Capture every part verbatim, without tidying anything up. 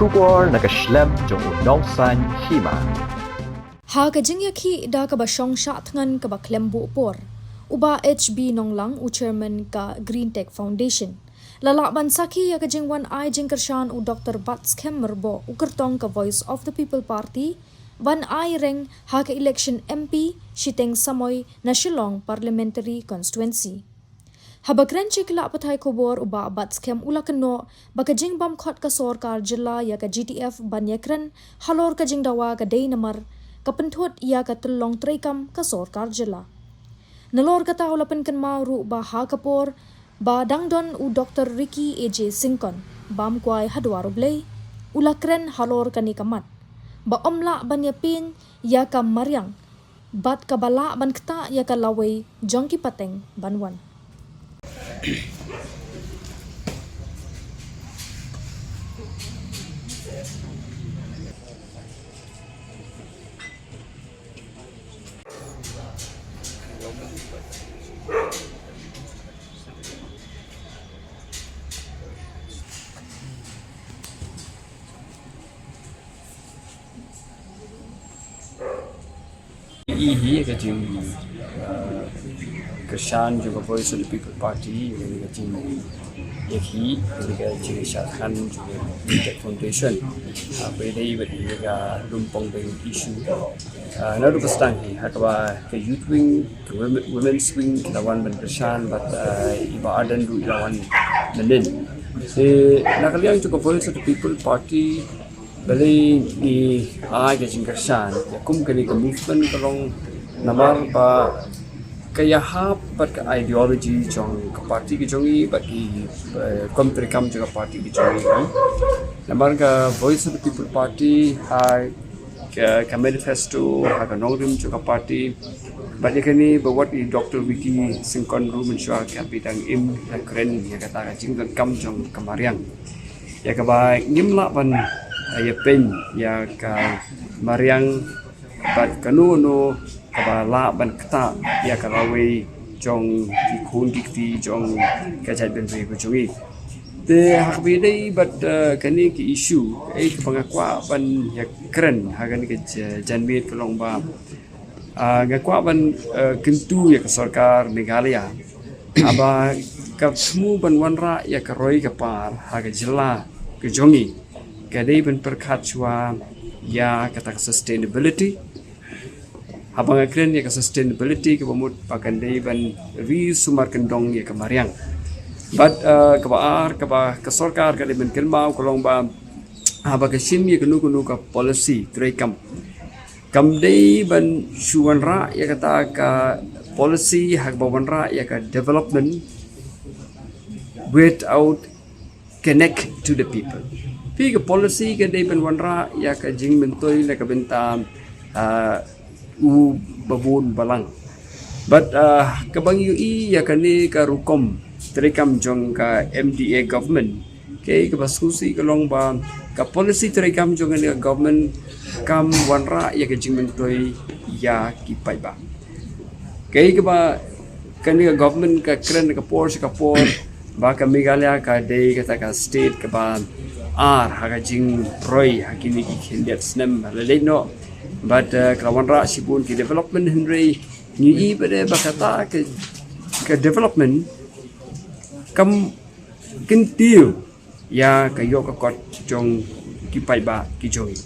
Khubor na ka shlem jong u Nongsaiñ Hima. Ha ka jingïakhih da kaba shong shah thngan kaba khlem buh por, u Bah H B Nonglang, u chairman ka Green Tech Foundation, la lah ban sakhi ïa ka jingwan ai jingkyrshan u Doktor Batskhem Myrboh, u kyrtong ka Voice of the People Party, ban ai reng ha ka election M P shiteng samoi na Shillong Parliamentary Constituency. Haba kren sha ki lad pathai khubor, u Bah Batskhem u la kynnoh ba ka jingbam khot ka sorkar jylla ïa ka G T F ban ïakren halor ka jingdawa ka dei namar ka pynthut ïa ka tyllong treikam ka sorkar jylla. Nalor kata u la pynkynmaw ruh ba ha ka por ba dang don u Doktor Ricky A J Syngkon, bam kwai ha dwar U Blei, u la kren halor kane ka mat ba ym lah ban ïapieñ ïa ka mariang bad kaba lah ban ktah ïa ka lawei jong ki pateng ban wan. I hi ka jing, uh, kyrshan jong ka Voice of the People Party, ka jing ïa hi ka jing shah thngan jong ka Green Tech Foundation. Uh, ba dei bad ïa ka Lumpong Bank issue. Uh, naduh ba sdang hi ha kaba ka youth wing, ka women, women's wing, ka la wan ban kyrshan bad, uh, i Bah Ardent ruh i la wan mynnin. Te na ka liang jong ka Voice of the People Party, balei ngi ai ka jingkyrshan ïa kum kane ka movement ka long namar ba ka ïahap bad ka ideology jong ka party ka jong i bad ki, eh, kum treikam jong ka party ka jong i. Namar ka Voice of the People Party ha ka, ka manifesto ha ka nongrim jong ka party bad ïa kane ba wat i Doktor Ricky Syngkon ruh mynshuwa ka bidang im la kren ïa kata ka jingdonkam jong ka mariang. Ïa kaba ngim lah ban, eh, ïapieñ ïa ka mariang bad kano kano kaba lah ban ktah ïa ka lawei jong ki khun ki kti jong ka jaitbynriew ka jong i. Te ha kaba ïadei bad, eh, kane ka issue, eh, kaba nga kwah ban ïakren ha kane ka ja-, janmiet ka long ba, ah, nga kwah ban, eh, kyntu ïa ka sorkar Meghalaya. Haba ka thmu ban wanrah ïa ka roi ka par ha ka jylla ka jong i, ka dei ban pyrkhat shuwa ïa kata ka sustainability. Haba nga kren ïa ka sustainability kaba mut ba kan dei ban ri sumar kyndong ïa ka mariang. Bad, eh, kaba ar kaba ka sorkar ka dei ban kynmaw ka long ba haba ka shim ïa kano kano ka policy treikam, kam dei ban shu wanrah ïa kata ka policy ha kaba wanrah ïa ka development without connect to the people. Phi ka policy ka dei ban wanrah ïa ka jingmyntoi na ka bynta, ah, u babun balang. Bad, ah, kaba ngi ïohi ïa kane ka rukom treikam jong ka M D A government, kaei kaba sngewsih ka long ba ka policy treikam jong kane ka government kam wanrah ïa ka jingmyntoi ïa ki paidbah. Kaei kaba kane ka government ka kren ka por sha ka por ba ka Meghalaya ka dei kata ka state kaba ar ha ka jingroi ha kine ki khyndiat snem la leit noh. Bad, eh, ka la wanrah shibun ki development hynrei ngi i ba dei ba kata ka, ka development kam kyntiew ïa ka ïoh ka kot jong ki paidbah ki jong i.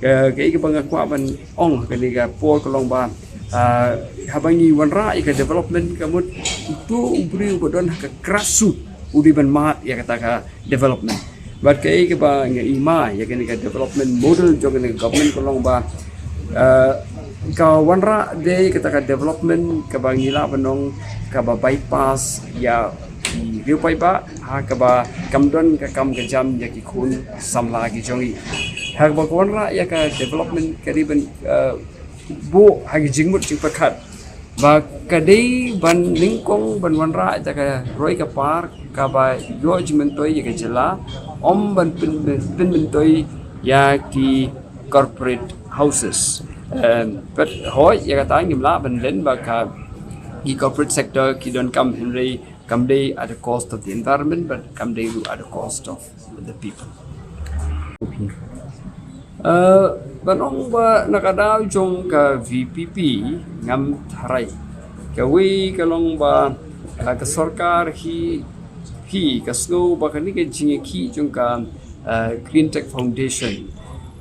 Ka, kaei kaba nga kwah ban ong ha kane ka por ka long ba, ah, haba ngi wanrah ïa ka development ka mut uto u briew ba don ha ka grassroot u dei ban mad ïa kata ka development. Bad kaei kaba nga ïohi ma ïa kane ka development model jong kane ka government ka long ba, ah, ka wanrah de kata ka development kaba ngi lah ban ong kaba bypass ïa ki riew paidbah ha kaba kam don ka kam ka jam ïa ki khun samla ki jong i. Ha kaba ka wanrah ïa ka development ka dei ban, eh, buh ha ki jingmut jingpyrkhat ba ka dei ban nyngkong ban wanrah ïa ka roi ka par kaba ïoh jingmyntoi ïa ka jylla, ym ban pyn, pynmyntoi ïa ki corporate houses. Em, bad hooid ïa kata ngim lah ban len ba ka ki corporate sector ki donkam hynrei kam dei at the cost of the environment, but kam dei ruh at the cost of the people. Uh, ban ong ba na ka daw jong ka V P P ngam tharai. Kawei ka long ba uh, ka sorkar hi hi ka sngew ba kane ka jingïakhih jong ka uh, Green Tech Foundation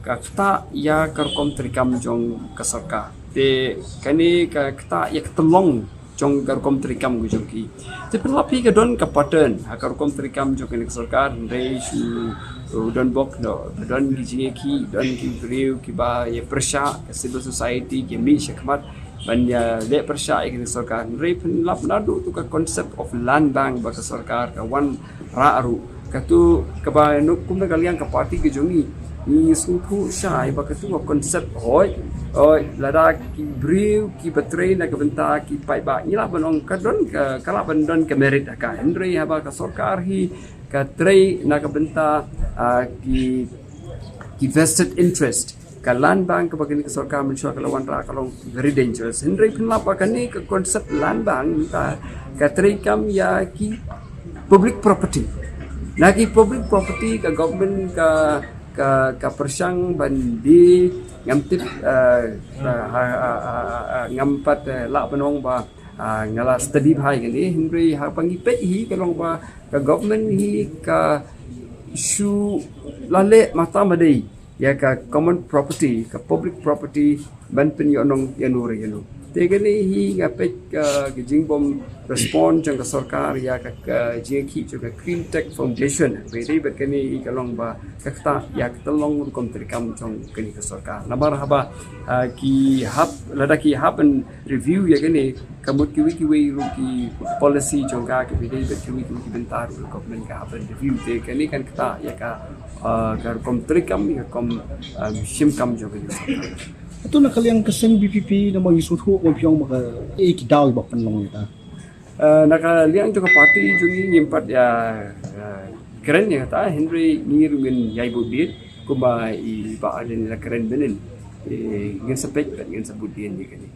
ka ktah ïa ka rukom treikam jong ka sorkar. Te kane ka ktah ïa ka tyllong jong ka rukom treikam ka jong ki. Te pynlap hi ka don ka pattern ha ka rukom treikam jong kane ka sorkar, hynrei shu uh, don bok no, don ki jingïakhih, don ki briew kiba ïa pyrshah, ka civil society ki mih shakhmat ban ïa leh pyrshah ïa kane ka sorkar, hynrei pynlap naduh tu ka concept of land bank ba ka sorkar ka wan rah ruh. Katu kaba nuk kum da ka liang ka party ka jong ngi, ngi sngewthuh shai ba katu ka concept hoi hoi lada ki briew kiba trei na ka bynta ki paidbah, ngi lah ban ong ka don ka, ka lah ban don ka merit ha ka, hynrei haba ka sorkar hi ka trei na ka bynta uh, ki ki vested interest. Ka land bank kaba kane ka sorkar mynshuwa ka la wanrah ka long very dangerous, hynrei pynlap ba kane ka concept land bank mynta ka treikam ïa ki public property. Na ki public property ka government ka ka ka pyrshang ban die, ngam tip uh, uh, uh, uh, uh, ngam pat uh, lah ban ong ba uh, nga la study bha ïa kane, hynrei haba ngi peit hi ka long ba ka government hi ka shu la leh mata madei ïa ka common property, ka public property ban pynïohnong ïano re ïano. Te kane hi nga peit ka, ka jingbym respond jong ka sorkar ïa ka, ka jingïakhih jong ka Green Tech Foundation. Ba dei bad kane hi ka long ba ka ktah ïa ka tyllong rukom treikam jong kane ka sorkar. Namar haba uh, ki hap lada ki hap ban review ïa kane, ka mut kiwei kiwei ruh ki policy jong ka, kiba dei bad kiwei kiwei ki bynta ruh ka government ka hap ban review. Te kane kan ktah ïa ka uh, ka rukom treikam, ïa ka rukom um, shim kam jong kane ka sorkar. Atu na ka liang ka seng V P P namar ngi sngewthuh ba phi ong ba ka eh ki daw ba pynlong ïa ka. Uh, na ka liang jong ka party jong ngi ngim pat ïa uh, kren ïa kata, hynrei ngi ruh ngin ïai bud dien kumba i Bah Ardent la kren mynnin. Eh, ngin sa peit bad ngin sa bud dien ïa kane.